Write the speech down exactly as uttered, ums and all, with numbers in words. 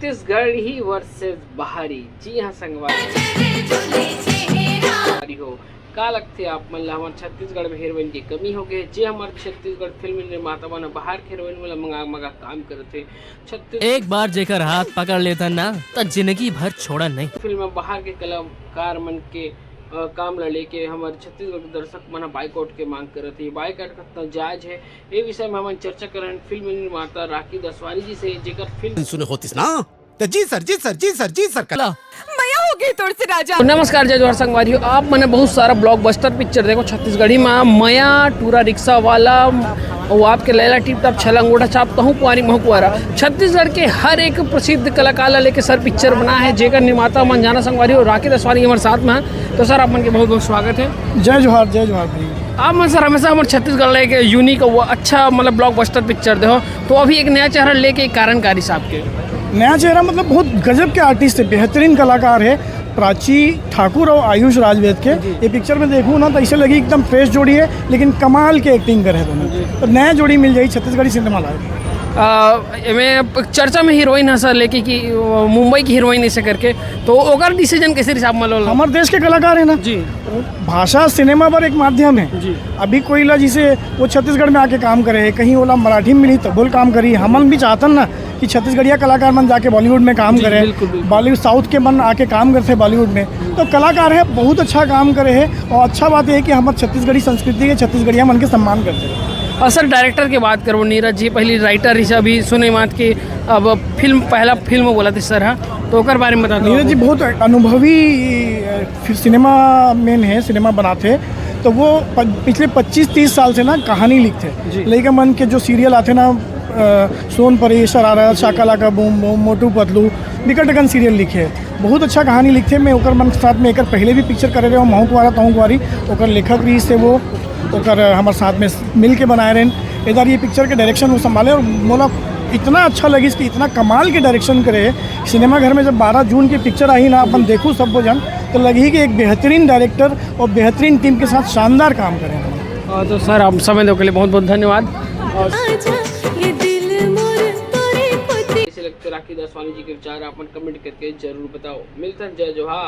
Chhattisgarhi versus बाहरी। जी हाँ संगवारी हो, का लगथे आप मन ला हमर छत्तीसगढ़ में हीरोइन के कमी हो गए? जे हमर छत्तीसगढ़ फिल्म निर्माता मन ह बाहर के हीरोइन मन ला मंगा मंगा काम करत हे। छत्तीस एक बार जेकर हाथ पकड़ लेता ना, त जिंदगी भर छोड़ा नहीं। फिल्म में बाहर के कलाकार मन के अ, काम ला लेके हमर छत्तीसगढ़ के दर्शक मन ह बाइकआउट के मांग करत हे। बाइकआउट कतना जायज हे, ए विषय में हमन चर्चा करन फिल्म निर्माता राखी दसवानी जी से, जेकर फिल्म सुने होतिस ना, तो जी सर, जी सर, जी सर, जी सर कर। ला। मया हो गई तोर से राजा। नमस्कार, जय जोहार संगवारी हो। आप मने बहुत सारा ब्लॉकबस्टर पिक्चर देखो छत्तीसगढ़ी में, मया, टूरा रिक्शा वाला, वो आपके लैला टिप टॉप, छलांगोटा छाप, तहूँ कुंवारी महू कुंवारा। छत्तीसगढ़ के हर एक प्रसिद्ध कलाकार ला लेके सर पिक्चर बना है, जेकर निर्माता मन जाना संगवारी हो, राखी दसवानी हमारे साथ में है। तो सर, आप मन के बहुत बहुत स्वागत है। जय जोहार, जय जोहार भाई। आप मन सर हमेशा हमारे छत्तीसगढ़ लेके यूनिक, वो अच्छा मतलब ब्लॉकबस्टर पिक्चर दे हो, तो अभी एक नया चेहरा लेके एक कारण का रिसाब के। नया चेहरा मतलब बहुत गजब के आर्टिस्ट है, बेहतरीन कलाकार है, प्राची ठाकुर और आयुष राजवेद के। जी। ये पिक्चर में देखूँ ना तो ऐसे लगी एकदम फ्रेश जोड़ी है, लेकिन कमाल के एक्टिंग करे हैं दोनों। जी। तो नया जोड़ी मिल जाई छत्तीसगढ़ी सिनेमा लाइव। आ, एमे चर्चा में हीरोइन है सर, लेके कि वो मुंबई की हीरोइन इसे करके, तो ओकर डिसीजन कैसे हिसाब में लो? हमारे देश के कलाकार है ना। जी। भाषा सिनेमा पर एक माध्यम है। जी। अभी कोई ला जिसे वो छत्तीसगढ़ में आके काम करे है, कहीं ओला मराठी में मिली तब बोल काम करी। हमन भी चाहतन ना कि छत्तीसगढ़िया कलाकार मन जाके बॉलीवुड में काम जी, करे, बिल्कुल, बिल्कुल। बॉलीवुड, साउथ के मन आके काम करते बॉलीवुड में, तो कलाकार है बहुत अच्छा काम करे है। और अच्छा बात यह है कि हमारे छत्तीसगढ़ी संस्कृति के, छत्तीसगढ़िया मन के सम्मान करते हैं। और सर, डायरेक्टर की बात करो, नीरज जी पहली राइटर रिसा भी सुने मात के, अब फिल्म, पहला फिल्म बोला था सर, हाँ, तो ओकर बारे में बता दो। नीरज जी बहुत अनुभवी, अ, फिर सिनेमा मैन है, सिनेमा बनाते, तो वो प-, पिछले पच्चीस तीस साल से ना कहानी लिखते। जी। लइका मन के जो सीरियल आते ना, अ, सोन परी, शरारत, शाका लाका बूम बूम, मोटू पतलू, बिकट अकन सीरियल लिखे। बहुत अच्छा कहानी लिखते। मैं ओकर मन के साथ में एकर पहले भी पिक्चर करे रहे हूँ, महू कुंवारा तहू कुंवारी, ओकर लेखक रहिस हे वो, ओकर हमर साथ में मिल के बनाए रहे। इधर ये पिक्चर के डायरेक्शन वो संभाले और मोला इतना अच्छा लगिस कि इतना कमाल के डायरेक्शन करे। सिनेमा घर में जब बारह जून की पिक्चर आई ना, अपन देखू सब जन, तो लगी कि एक बेहतरीन डायरेक्टर और बेहतरीन टीम के साथ शानदार काम करे हैं। और तो सर, आप समय देने के लिए बहुत बहुत धन्यवाद। और आजा, ये दिल मोर तोरे पति। कैसे लगते राखी दसवानी जी के विचार, आप मन कमेंट करके जरूर बताओ। मिलते हैं, जय जोहार।